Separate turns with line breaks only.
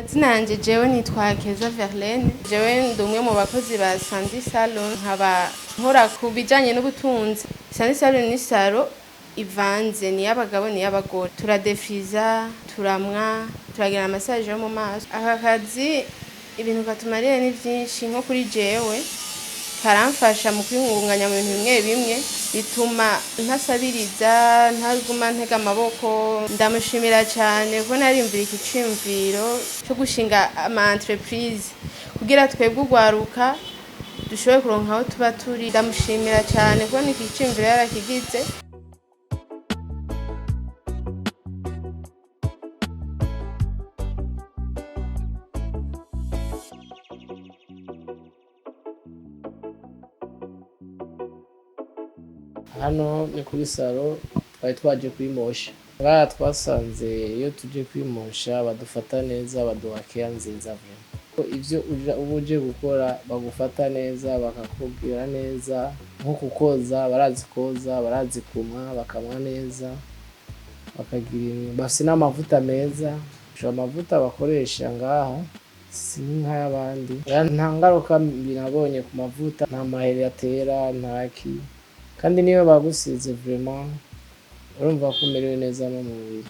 Amazina yanje jewe nitwa Keza Verlaine. Jewe ndi umwe mu bakozi ba Sandy Salon, nkaba nkora ku bijanye n'ubutunzi. Sandy Salon ni salon ivanze, ni iy'abagabo ni iy'abagore. Turadefriza, turamwa, turagira massage yo mu maso. Aka kazi ibintu katumariye ni vyinshi. Nko kuri jewe karamfasha mu kwiyungunganya mu bintu bimwe bimwe, bituma ntasabiriza, ntaguma ntega amaboko. Ndamushimira cyane kuko narimvira iki ciyumviro cyo gushinga ama entreprise kugira twebwe urwaruka dushobore kuronka aho tuba turi. Ndamushimira cyane kuko iki ciyumviro yarakigize.
Hano ni kuri salon, twari twaje kwimosha. Ngaha twasanze iyo tuje kwimosha badufata neza, baduha care nziza vraiment. Ivyo uba uje gukora bagufata neza, bakakubwira neza, nko kukoza barazi koza, barazi kumwa, bakamwa neza, bakagira, bafise n'amavuta meza. Amavuta bakoresha ngaha si nk'ayabandi, nta ngaruka mbi nabonye ku mavuta, nta maheri atera, ntaki, kandi niyo bagusize vraiment urumva ko umerewe neza no mu mubiri.